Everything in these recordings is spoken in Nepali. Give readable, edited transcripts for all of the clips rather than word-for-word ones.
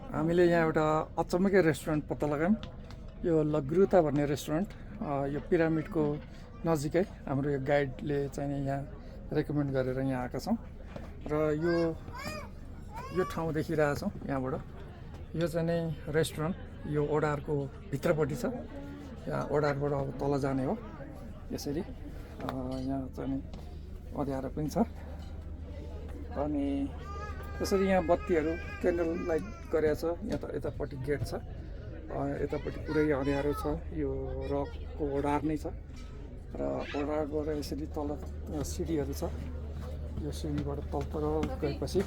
हामीले यहाँ एउटा अचम्मकै रेस्टुरेन्ट पत्ता लगायौँ। यो लग्रुता भन्ने रेस्टुरेन्ट यो पिरामिडको नजिकै हाम्रो यो गाइडले चाहिँ यहाँ रेकमेन्ड गरेर यहाँ आएका छौँ र यो ठाउँ देखिरहेछौँ यहाँबाट। यो चाहिँ नै रेस्टुरेन्ट यो ओडारको भित्रपट्टि छ। यहाँ ओडारबाट अब तल जाने हो यसरी। यहाँ चाहिँ अँध्यारो पनि छ अनि त्यसरी यहाँ बत्तीहरू क्यान्डल लाइट गरेको छ। यहाँ त यतापट्टि गेट छ, यतापट्टि पुरै अँध्यारो छ। यो रकको ओडार नै छ र ओडारबाट यसरी तल सिडीहरू छ। यो सिडीबाट तलतिर गएपछि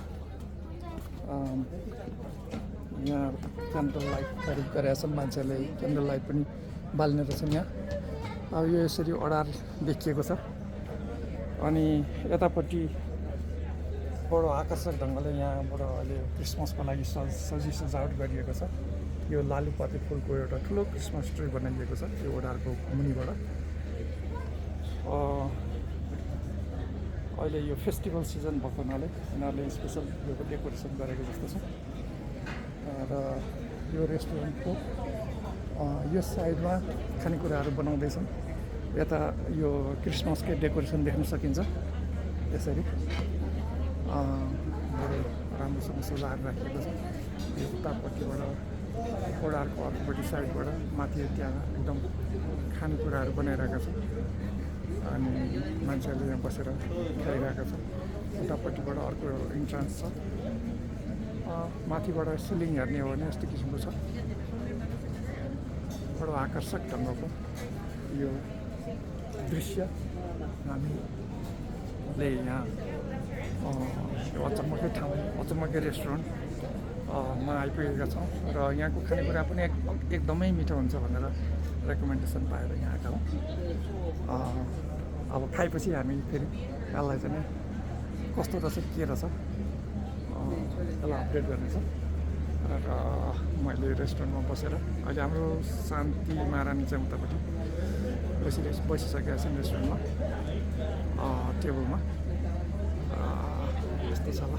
यहाँ क्यान्डल लाइटहरू गरेका छन्, मान्छेहरूले क्यान्डल लाइट पनि बाल्ने रहेछन् यहाँ। अब यो यसरी ओडार देखिएको छ अनि यतापट्टि बडो आकर्षक ढङ्गले यहाँबाट अहिले क्रिसमसको लागि सजावट गरिएको छ। यो लालुपाते फुलको एउटा ठुलो क्रिसमस ट्री बनाइएको छ यो ओडारको मुनिबाट। अहिले यो फेस्टिभल सिजन भएको हुनाले यिनीहरूले स्पेसल यो डेकोरेसन गरेको जस्तो छ र यो रेस्टुरेन्टको यो साइडमा खानेकुराहरू बनाउँदैछन्। यता यो क्रिसमसकै डेकोरेसन देख्न सकिन्छ यसरी। बडो राम्रोसँग सजाएर राखिएको छ। यो उतापट्टिबाट ओडारको अर्कोपट्टि साइडबाट माथि त्यहाँ एकदम खानेकुराहरू बनाइरहेका छन् अनि मान्छेहरूले यहाँ बसेर खाइरहेका छन्। उतापट्टिबाट अर्को इन्ट्रान्स छ। माथिबाट सिलिङ हेर्ने हो भने यस्तो किसिमको छ। बडो आकर्षक ढङ्गको यो दृश्य हामीले यहाँ अचम्मकै ठाउँ, अचम्मकै रेस्टुरेन्टमा आइपुगेका छौँ र यहाँको खानेकुरा पनि एकदमै मिठो हुन्छ भनेर रेकमेन्डेसन पाएर यहाँ आएका हौँ। अब खाएपछि हामी फेरि यसलाई चाहिँ कस्तो रहेछ के रहेछ यसलाई अपडेट गर्नेछ। र मैले रेस्टुरेन्टमा बसेर अहिले हाम्रो शान्ति महारानी चाहिँ उतापट्टि बसिसकेका छन् रेस्टुरेन्टमा टेबलमा। यस्तो छ ल।